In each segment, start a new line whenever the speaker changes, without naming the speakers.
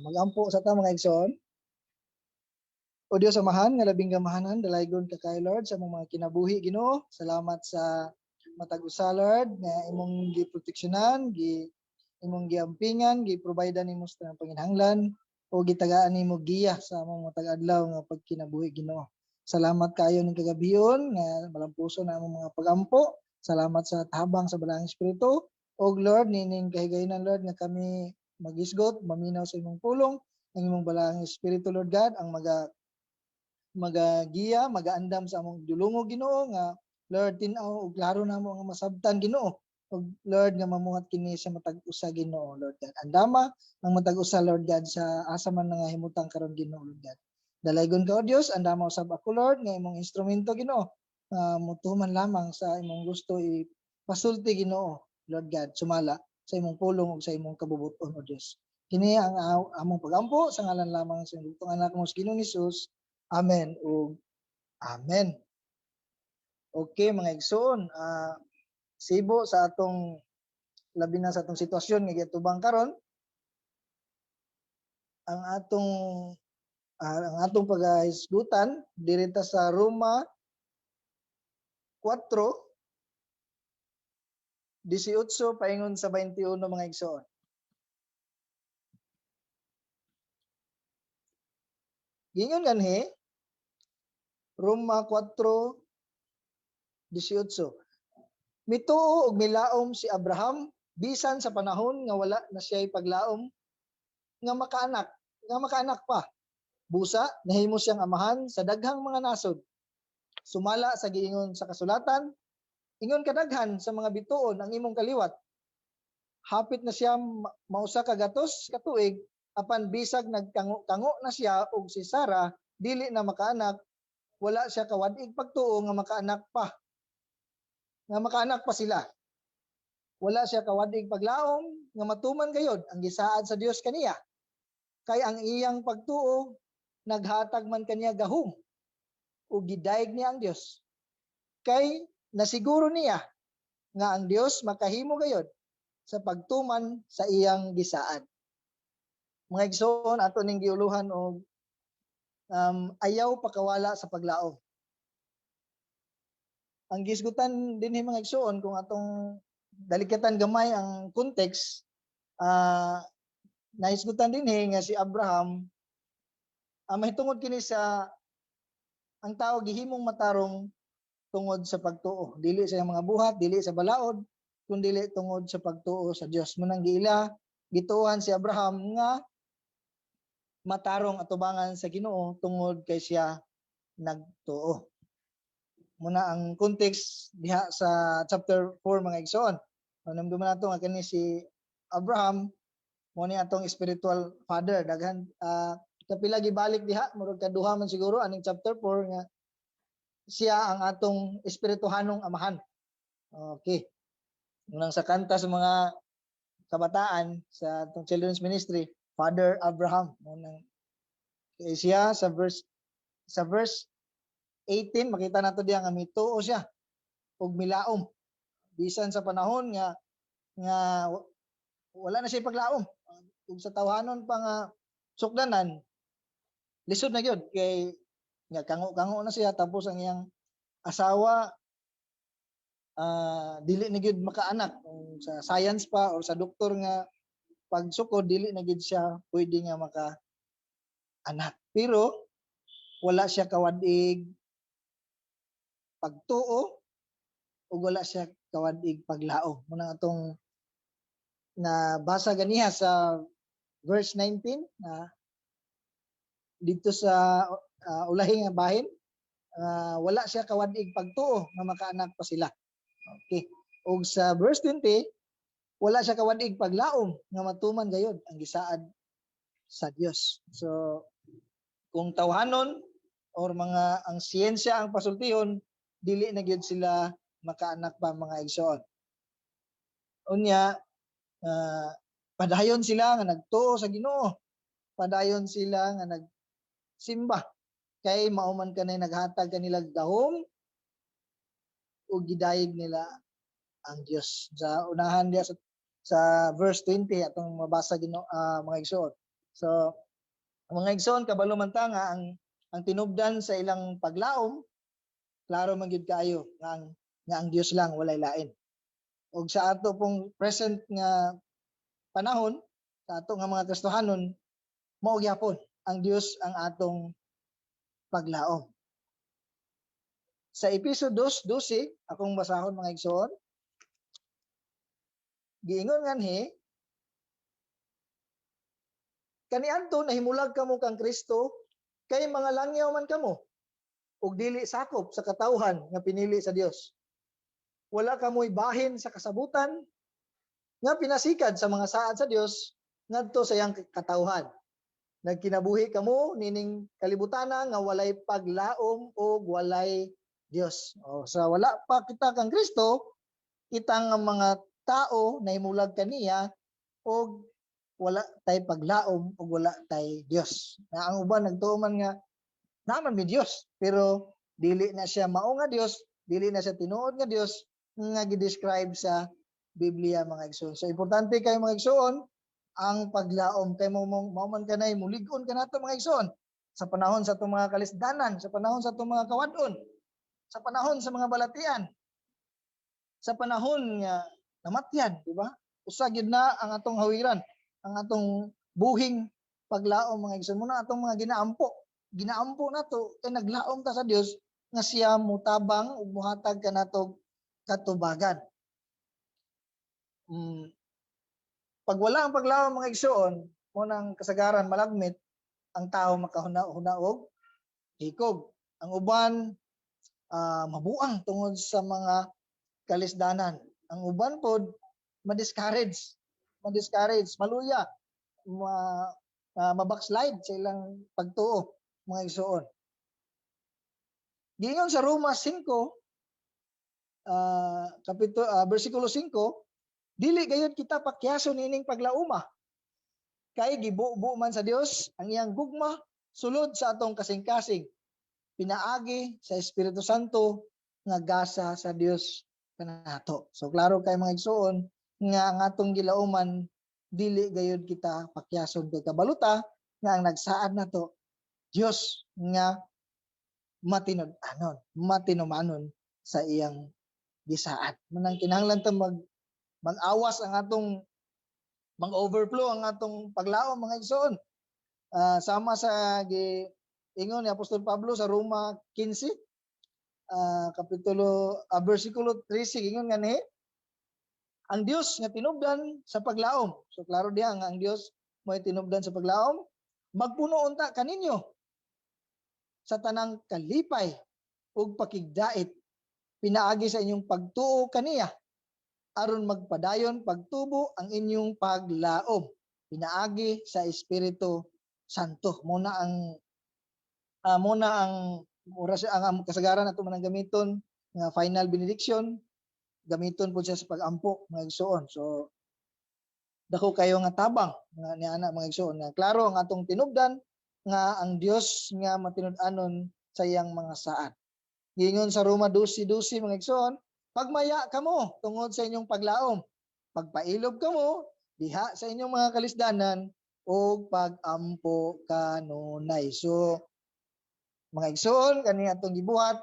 Magampo sa ta, mga igsoon. O Dios Amahan nga labing gamahanan, dalaygon ka kay Lord sa among mga kinabuhi, Ginoo. Salamat sa matag usa, Lord, nga imong giproteksyonan, imong giampingan, gi-provide nimo sa tanang panginahanglan o gitagaan nimo giya sa among matag adlaw nga pagkinabuhi, Ginoo. Salamat kayo ning kagabion nga malampuso na among mga pagampo. Salamat sa tabang sa Balaang Espiritu. Og Lord, nining kahigayonan, Lord, nga kami magisgot, maminaw sa imong pulong, ang imong Balaang Espiritu, Lord God, ang magagiya, magaandam sa among dulungog, Ginoo, nga Lord, tin-aw ug klaro namo nga masabtan, Ginoo. Ug Lord, nga mamuhat kini sa matag usa, Ginoo, Lord God. Andama ang matag usa, Lord God, sa asa man nga himutang karon, Ginoo, Lord God. Dalaygon ka, O Dios, andama usab ako, Lord, nga imong instrumento, Ginoo. Mutuman lamang sa imong gusto ipasulti, Ginoo, Lord God, sumala sa imong pulong ug sa imong kabubuton, O Dios. Kini ang among pagampo sa ngalan lamang sa imong bugtong anak mo, sa Ginoong Hesus. Amen ug amen. Okay, mga igsoon, sibo sa atong labi na sa atong sitwasyon nga giatubang karon, ang atong pagahisgutan diri ta sa Roma 4:18 paingon sa 21, mga igsoon. Gingon ganhi, Roma 4:18. Mituo og milaom si Abraham bisan sa panahon nga wala na siya paglaom nga makaanak pa. Busa nahimo siyang amahan sa daghang mga nasod. Sumala sa giingon sa kasulatan, "Ingon kadaghan sa mga bituon ang imong kaliwat." Hapit na siya mausa ka gatos ka tuig, apan bisag nagkango-kango na siya ug si Sara dili na makaanak, wala siya kawad-ig pagtuo nga makaanak pa. Nga makaanak pa sila. Wala siya kawad-ig paglaom nga matuman gayod ang gisaad sa Dios kaniya. Kay ang iyang pagtuo naghatag man kaniya gahom ug gidayeg niya ang Dios. Kay nasiguro niya nga ang Dios makahimo gayod sa pagtuman sa iyang gisaad. Mga igsoon, ato ning giuluhan og ayaw pakawala sa paglaom. Ang gisgutan dinhi, mga igsoon, kung atong dalikatan gamay ang context, nahisgutan dinhi nga si Abraham, mahitungod kini sa ang tao gihimong matarong tungod sa pagtuo, dili sa iyang mga buhat, dili sa balaod, kundi tungod sa pagtuo sa Dios. Munang giila, gituohan si Abraham nga matarong atubangan sa Ginoo tungod kay siya nagtuo. Muna ang context diha sa chapter 4, mga igsoon. Namduman nato nga kani si Abraham mo ni atong spiritual father. Daghan kapila gibalik diha, murag kaduha man siguro aning chapter 4 nga siya ang atong espirituhanong amahan. Okay. Unang sa kanta sa mga kabataan sa atong children's ministry, Father Abraham. Munang kay siya sa verse 18, makita nato diya nga mituo siya ug milaom bisan sa panahon nga nga wala na siya paglaom ug sa tawhanon pa nga sukdanan, lisod na gyud kay nga kango-kango na siya, tapos ang iyang asawa dili na gyud makaanak. Kung sa science pa or sa doktor nga pagsukod, dili na gyud siya pwede nga maka anak, pero wala siya kawad-ig pagtuo ug wala siya kawad-ig paglaom. Muna atong nabasa ganiha sa verse 19 na dito sa ulahi nga bahin, wala siya kawad-ig pagtuo nga makaanak pa sila. Okay. Ug sa verse 20, wala siya kawad-ig paglaom nga matuman gayod ang gisaad sa Dios. So kung tawhanon or mga ang siyensya ang pasultihon, dili na gyud sila makaanak pa, mga igsoon. Unya, padayon sila nga nagtuo sa Ginoo. Padayon sila nga nagsimba kay mao man kanay naghatag kanila gahom ug gidayeg nila ang Dios. Sa unahan diya sa verse 20 atong mabasa, Ginoo, mga igsoon. So, mga igsoon, kabalo man ta nga ang tinubdan sa ilang paglaom, klaro man gyud kaayo nga ang Dios lang, walay lain. Og sa ato pong present nga panahon, sa ato nga mga Kristohanon, mao gyapon ang Dios ang atong paglaom. Sa Episo 2:12, akong basahon, mga igsoon, giingon nganhi, "Kaniadto nahimulag kamo kang Kristo kay mga langyaw man kamo ug dili sakop sa katawhan nga pinili sa Dios. Wala kamoy bahin sa kasabutan nga pinasikad sa mga saad sa Dios ngadto sa iyang katawhan. Nagkinabuhi kamo nining kalibutana nga walay paglaom ug walay Dios." O, sa wala pa kita kang Kristo, kitang nga mga tao nahimulag kaniya og wala tay paglaom ug wala tay Dios. Na ang uban nagtuo man nga naa man may Dios, pero dili na siya mao nga Dios, dili na siya tinuod nga Dios nga gi-describe sa Biblia, mga igsoon. So importante kay, mga igsoon, ang paglaom kay mo man kanay mulig-on kanato, mga igsoon, sa panahon sa atong mga kalisdanan, sa panahon sa atong mga kawad-on, sa panahon sa mga balatian, sa panahon nga namatyan, di ba? Usa gyud na ang atong hawiran, ang atong buhing paglaom, mga igsoon. Mao na atong mga ginaampo. Ginaampo nato kay naglaom ta sa Dios nga siya mutabang ug muhatag kanato katubagan. Pag wala ang paglaom, mga igsoon, mao nang kasagaran malagmit ang tao makahuna-huna og hikog. Ang uban mabuang tungod sa mga kalisdanan. Ang uban pod ma-discourage, maluya, ma-backslide sa ilang pagtuo, mga igsoon. Giingon sa Roma 5 kapitulo bersikulo 5, "Dili gayud kita pakyason niining paglauma kay gibubo man sa Dios ang iyang gugma sulod sa atong kasing-kasing pinaagi sa Espiritu Santo nga gasa sa Dios kanato." So klaro kay, mga igsoon, nga ang atong gilauman dili gayud kita pakyason kay kabalo ta nga ang nagsaad nato Dios nga matinud-anon, matinumanon sa iyang gisaad. Mao nang kinahanglan ta mag-awas ang atong mag-overflow ang atong paglaom, mga igsoon. Sama sa gi ingon ni Apostol Pablo sa Roma 15 kapitulo bersikulo 13, ingon nga ni ang Dios nga tinubdan sa paglaom. So klaro diha nga ang Dios mo'y tinubdan sa paglaom. "Magpuno unta kaninyo sa tanang kalipay ug pakigdait pinaagi sa inyong pagtuo kaniya aron magpadayon pagtubo ang inyong paglaom pinaagi sa Espiritu Santo." Mao na ang mura siya ang kasagaran ato man ang gamiton nga final benediction, gamiton po siya sa pag-ampo, mga igsoon. So dako kayo nga tabang nga niana, mga igsoon, nga klaro ang atong tinubdan nga ang Dios nga matinud-anon sa iyang mga saad. Giingon sa Roma 12:12, mga igsoon, "Pagmaya kamo tungod sa inyong paglaom. Pagpailob kamo diha sa inyong mga kalisdanan ug pagampo kanunay." So mga igsoon, kani atong gibuhat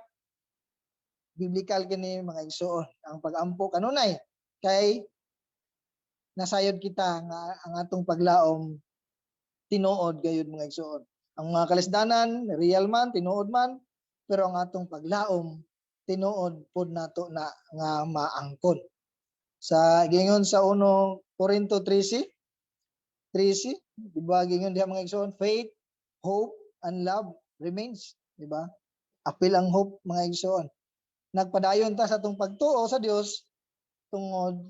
biblical kini, mga igsoon, ang pagampo kanunay kay nasayod kita nga ang atong paglaom tinuod gayud, mga igsoon. Ang mga kalisdanan real man, tinuod man, pero ang atong paglaom tinuod pod nato na nga maangkon. Sa gingon sa 1 Corinto 13:13, di ba, gingon diha, mga igsoon, "Faith, hope and love remains," di ba? Apil ang hope, mga igsoon. Nagpadayon ta sa atong pagtuo sa Dios tungod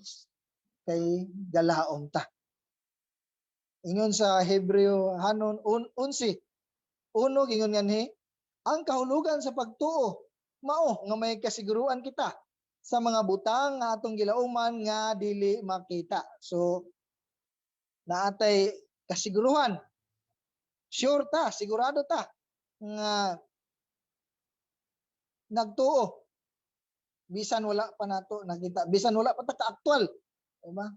kay galaom ta. Ingon sa Hebreo hanon 11:1, gingon nganhi, "Ang kahulugan sa pagtuo mao nga may kasiguruan kita sa mga butang nga atong gilauman nga dili makita." So naatay kasiguruhan. Sure ta, sigurado ta nga nagtuo bisan wala pa nato nakita, bisan wala pa ta ka-aktual, di ba?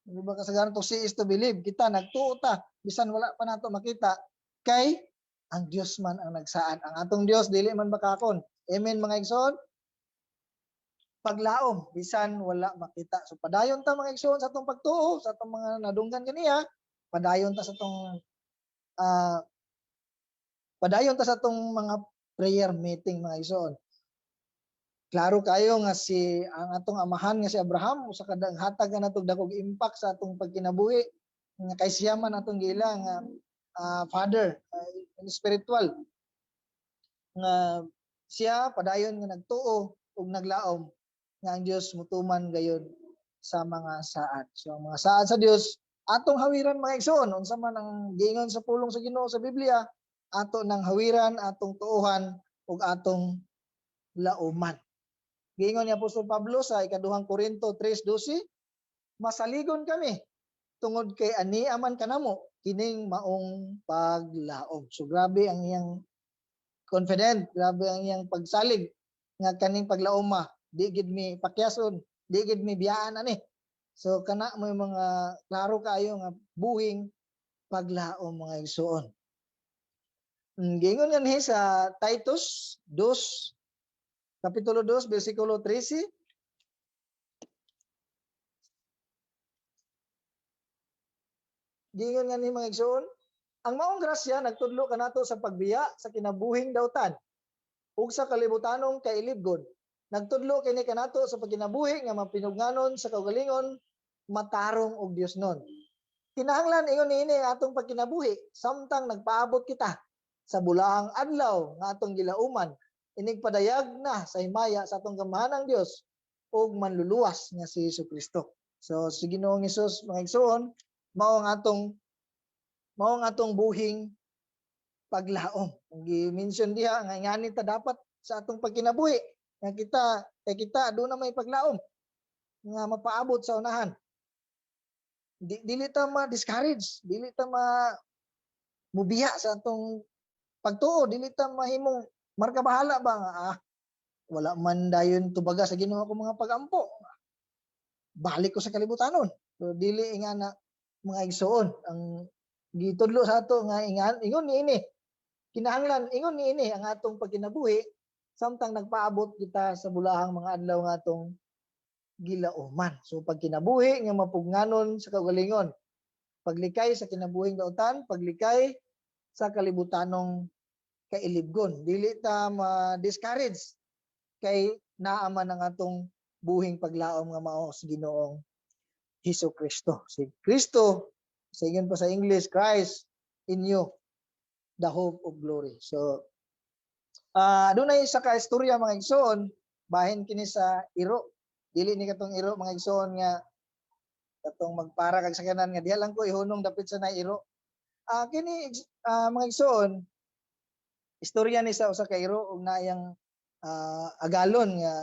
Di ba kasagaran, to see is to believe. Kita nagtuo ta bisan wala pa nato makita kay ang Dios man ang nagsaad. Ang atong Dios dili man bakakon. Amen, mga igsoon. Paglaom bisan wala makita. So padayon ta, mga igsoon, sa atong pagtuo, sa atong mga nadunggan kaniya, padayon ta sa atong mga prayer meeting, mga igsoon. Klaro kayo nga si ang atong amahan nga si Abraham usa ka hatag nga natog dakog impact sa atong pagkinabuhi nga kay siya man atong giila nga father in spiritual, nga siya padayon nga nagtuo ug naglaom nga ang Dios mutuman gayon sa mga saad. So ang mga saad sa Dios atong hawiran, mga igsoon. Unsa man ang giingon sa pulong sa Ginoo sa Biblia, ato nang hawiran, atong tuohan ug atong lauman. Giingon ni Apostol Pablo sa ikaduhang Korinto 3:12, "Masaligon kami tungod kay ani aman kanamo kining maong paglaom." So grabe ang iyang confident, grabe ang iyang pagsalig nga kaning paglaoma, di gid mi pakyason, di gid mi biyaan ani. So kana mo yung mga klaro kaayo nga buhing paglaom, mga igsuon. Giingon nganhi sa Titus 2, Kapitulo 2, versikulo 13. Giingon nga ni, mga igsoon, "Ang maong grasya nagtudlo kanato sa pagbiya sa kinabuhing dautan ug sa kalibutanong kailibgon. Nagtudlo kini kanato sa pagkinabuhi nga mapinugnanon sa kaugalingon, matarong ug Diosnon." Kinahanglan ingon niini ang atong pagkinabuhi samtang nagpaabot kita sa bulahang adlaw nga atong gilauman inig padayag na sa himaya sa atong gamahanang Dios ug manluluwas nga si Jesu Kristo. So si Ginoong Hesus, mga igsoon, mao ang atong buhing paglaom. Ang gi-mention diha nga ingani ta dapat sa atong pagkinabuhi nga kita kay kita aduna may paglaom nga mapaabot sa unahan. Dili ta ma-discourage, dili ta ma mubiya sa atong pagtuo, dili ta mahimong markabahala ba nga wala man dayon tubaga sa Ginoo akong mga pagampo. Balik ko sa kalibutanon. So dili ingana, mga igsoon, ang gitudlo sa ato nga ingan ingon niini. Kinahanglan ingon niini ang atong pagkinabuhi samtang nagpaabot kita sa bulahang mga adlaw nga atong gilauman. So pagkinabuhi nga mapugnanon sa kaugalingon, paglikay sa kinabuhing dautan, paglikay sa kalibutanong kailibgon. Dili ta ma-discourage kay naa man ang atong buhing paglaom nga mao sa Ginoong Hesus Kristo. Si Kristo, sa ingon pa sa English, "Christ in you, the hope of glory." So, dunay isa ka istorya, mga igsoon, bahin kini sa iro. Dili ni katong iro, mga igsoon, nga katong magpara kag sakyanan nga diha lang ko ihunong dapit sa na iro. Kini, mga igsoon, istorya ni sa usa ka iro ug naayang agalon nga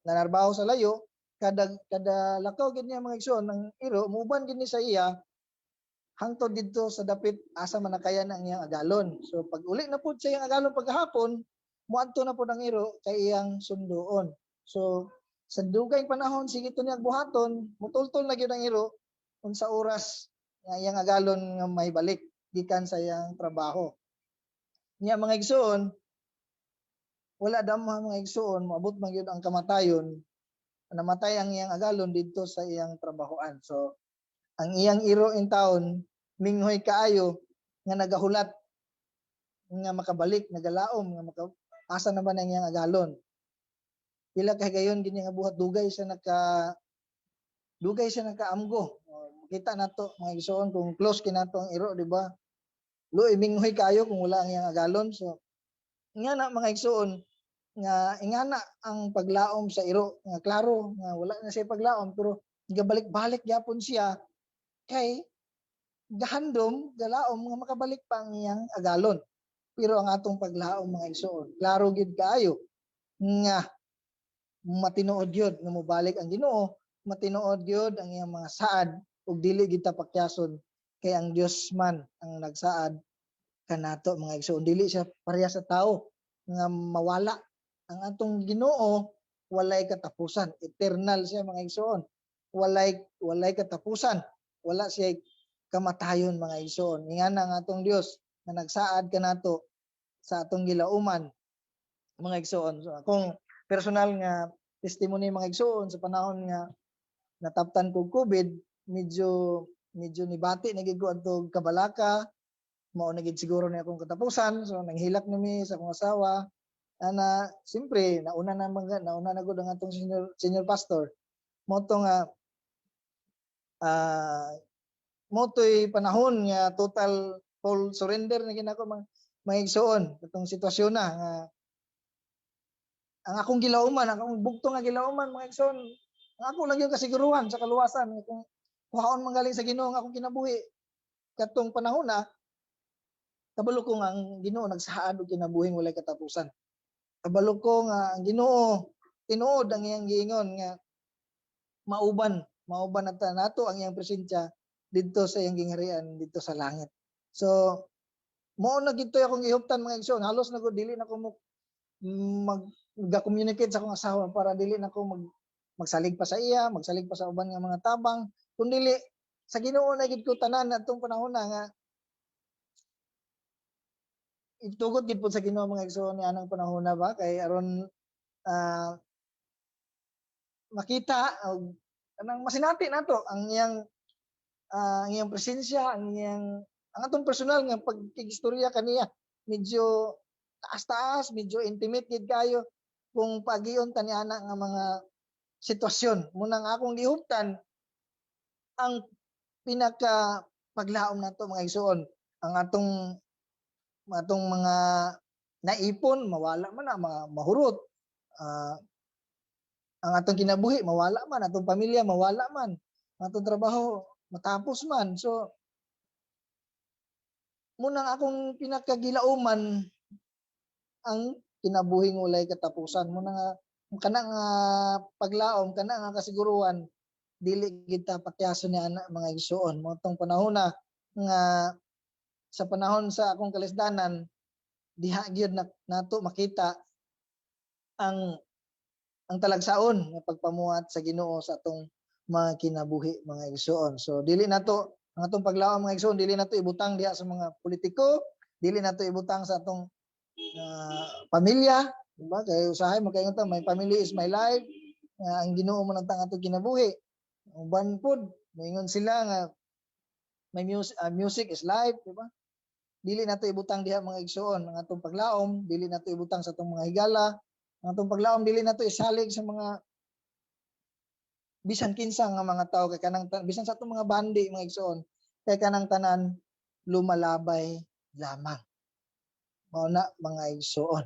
nanarbaho sa layo. Kada kada lakaw gid niya, mga igsoon, ang iro muuban gid ni sa iya hangtod didto sa dapit asa man nakayan ang iyang agalon. So pag uli na pud sa iyang agalon pagkahapon, muadto na pud ang iro kay iyang sunduon. So sa dugay panahon sige to niya buhaton, mutultol na gyud ang iro unsa oras nga iyang agalon nga may balik gikan sa iyang trabaho. Niya, mga igsoon, wala dama, mga igsoon, moabot man gyud ang kamatayon, namatay ang iyang agalon didto sa iyang trabahoan. So ang iyang iro in town minghoy kaayo nga nagahulat nga makabalik, nagalaom nga maka asa naman ang iyang agalon. Pila kay gayon gini nga buhat, dugay siya nakaamgo. Makita nato, mga igsoon, kung close kinato ang iro, di ba? Luoy, minghoy kayo kung wala ang iyang agalon. So nga na, mga igsoon, nga ingana ang paglaom sa iro nga klaro nga wala na siya paglaom, pero gabalik-balik gyapon siya kay gahandom, galaom nga makabalik pa ang iyang agalon. Pero ang atong paglaom, mga igsoon, klaro gid kaayo nga matinuod gyud nga mobalik ang Ginoo, matinuod gyud ang iyang mga saad ug dili gid ta pakyason kay ang Dios man ang nagsaad kanato, mga igsoon. Dili siya pareha sa tao nga mawala. Ang atong Ginoo walay katapusan, eternal siya, mga igsoon, walay katapusan. Wala siya kamatayon, mga igsoon. Ingana nga atong Dios nga nagsaad kanato sa atong gilauman, mga igsoon. So, akong personal nga testimony, mga igsoon, sa panahon nga nataptan ko COVID, medyo medyo nibati na gid ko adto kabalaka, mao na gid siguro ni akong katapusan. So nanghilak na mi sa akong asawa ana. Siyempre nauna na gud ang atong senior senior pastor mo to nga mo to'y panahon nga total full surrender na ginako, mga igsoon, itong sitwasyon na nga ang akong gilauman, ang akong bugtong nga gilauman, mga igsoon, ang ako lang yung kasiguruhan sa kaluwasan nga kung kuhaon man galing sa Ginoo ang akong kinabuhi katong panahon na, kabalo ko nga ang Ginoo nagsaad og kinabuhing walay katapusan. Kabalo ko nga ang Ginoo tinuod ang iyang giingon nga mauban mauban na nato ang iyang presensya didto sa iyang gingharian didto sa langit. So mao na gid akong gihuptan, mga igsoon. Halos na ko dili na ko mo mag ga-communicate sa akong asawa para dili na ko magsalig pa sa iya, magsalig pa sa uban nga mga tabang, kun dili sa Ginoo na gid ko tanan atong panahon na nga itugot gid pud sa Ginoo, mga igsoon, ni anang panahon na ba kay aron makita og kanang masinati nato ang iyang presensya, ang atong personal nga pagkigistorya kaniya. Medyo taas-taas, medyo intimate gid kayo kung pagion ta ni ana nga mga sitwasyon. Munang akong gihuptan ang pinaka paglaom nato, mga igsoon, ang atong atong mga naipon mawala man na, mga mahurot. Ang atong kinabuhi mawala man, atong pamilya mawala man, ang atong trabaho matapos man. So munang akong pinakagilauman ang kinabuhing walay katapusan. Muna nga kana nga paglaom, kana nga kasiguruhan, dili kita patyason ni ana, mga igsuon. Mo tong panahon na nga sa panahon sa akong kalisdanan, diha gyud na nato makita ang talagsaon nga pagpamuhat sa Ginoo sa atong mga kinabuhi, mga igsuon. So dili nato ang atong paglaom, mga igsuon, dili nato ibutang diha sa mga politiko, dili nato ibutang sa atong pamilya, diba? Kay usahay makaingon ta, "My family is my life." Nga ang Ginoo man ang atong kinabuhi. Uban pod, moingon sila nga my music, music is life, di ba? Dili nato ibutang diha, mga igsuon, ang atong paglaom, dili nato ibutang sa atong mga higala. Ang atong paglaom dili nato isalig sa mga bisan kinsa nga mga tao kay kanang bisan sa atong mga bandi, mga igsuon, kay kanang tanan lumalabay lamang. Mao na, mga igsuon.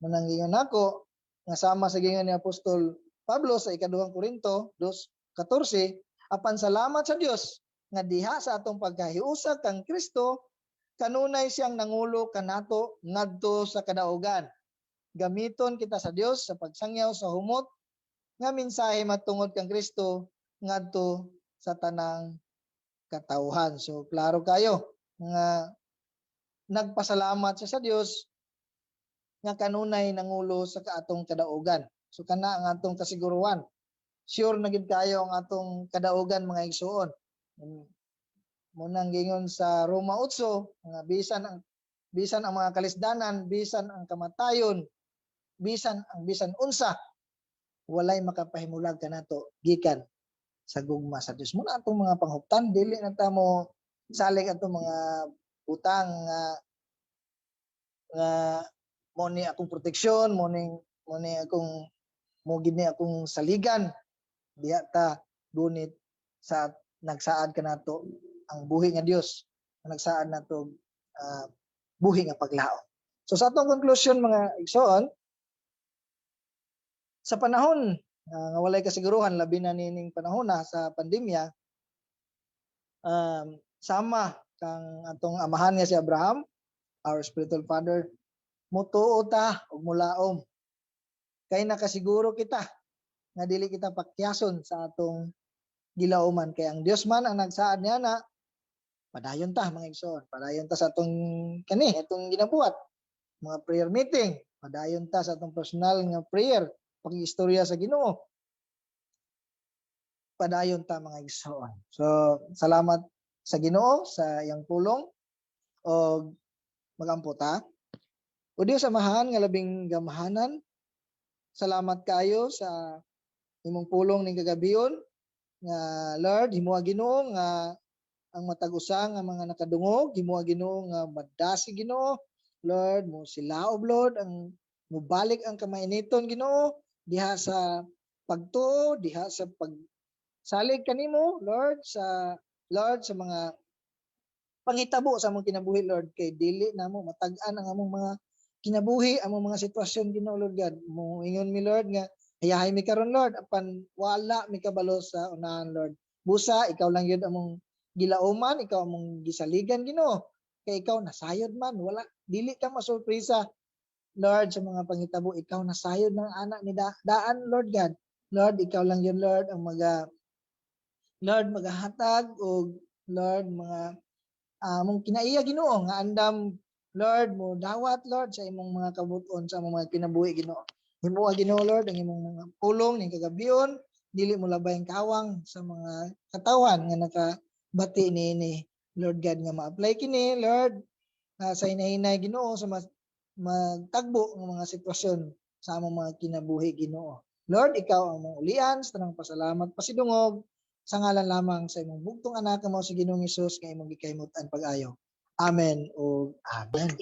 Munang giingon nako nga sama sa giingon ni Apostol Pablo sa Ikaduhang Korinto 2:14, "Apan salamat sa Dios nga diha sa atong pagkahiusa kang Kristo kanunay siyang nangulo kanato ngadto sa kadaugan. Gamiton kita sa Dios sa pagsangyaw sa humot nga mensahe matungod kang Kristo ngadto sa tanang katawhan." So klaro kayo nga nagpasalamat siya sa Dios nga kanunay nangulo sa atong kadaugan. So kana ang atong kasiguruhan. Sure na gid kayo ang atong kadaugan, mga igsuon. Munang gingon sa Roma 8 nga bisan ang mga kalisdanan, bisan ang kamatayon, bisan ang bisan unsa, walay makapahimulag kanato gikan sa gugma sa Dios. Muna atong mga panghuptan, dili na ta mo salig atong mga butang nga nga mo ni akong proteksyon, mo ni akong mo gid ni akong saligan. Diha ta gunit sa nagsaad kanato ang buhi nga Dios, ang nagsaad nato buhi nga paglaom. So sa atong conclusion, mga igsoon, sa panahon nga walay kasiguruhan, labi na nining panahon na sa pandemya, sama kang atong amahan nga si Abraham, our spiritual father, mutuo ta ug mulaom. Kay nakasiguro kita nga dili kita pakyason sa atong gilauman kay ang Dios man ang nagsaad niya na. Padayon ta, mga igsoon, padayon ta sa atong kani atong ginabuhat, mga prayer meeting, padayon ta sa atong personal nga prayer, pakiistorya sa Ginoo. Padayon ta, mga igsoon. So salamat sa Ginoo sa iyang pulong og magampo ta. O Dios Amahan nga labing gamhanan, salamat kayo sa imong pulong ning kagabion nga, Lord, himoa Ginoo nga ang matag usa nga mga nakadungog, himoa Ginoo nga madasig, Ginoo. Lord, mo silaob, Lord, ang mubalik ang kamainiton, Ginoo, diha sa pagtuo, diha sa pagsalig kanimo, Lord, sa Lord sa mga panghitabo sa among kinabuhi, Lord, kay dili namo matag-an ang among mga kinabuhi, among mga sitwasyon, Ginoo, Lord God. Mo ingon mi, Lord, nga hayahay mi karon, Lord, apan wala mi kabalo sa unahan, Lord. Busa ikaw lang yun among gilauman, ikaw among gisaligan, Ginoo. Kay ikaw nasayod man, wala dili ka masurpresa, Lord, sa mga panghitabo. Ikaw nasayod ng anak ni daan, Lord God. Lord, ikaw lang yun, Lord, ang maga, Lord, magahatag og, Lord, mga among kinaiya, Ginoo, nga andam, Lord, mo dawat, Lord, sa imong mga kabuton sa among mga kinabuhi, Ginoo. Himoa, Ginoo, Lord, ang imong mga pulong ning kagabion, dili mo labay ang kawang sa mga katawan nga nakabati niini, Lord God, nga ma-apply kini, Lord, sa hinahinay, Ginoo, sa magtagbo ng mga sitwasyon sa among mga kinabuhi, Ginoo. Lord, ikaw ang among ulian sa tanang pasalamat, pasidungog sa ngalan lamang sa imong bugtong anak nga mao si Ginoong Hesus nga imong gikahimut-an pag-ayo. Amen ug amen.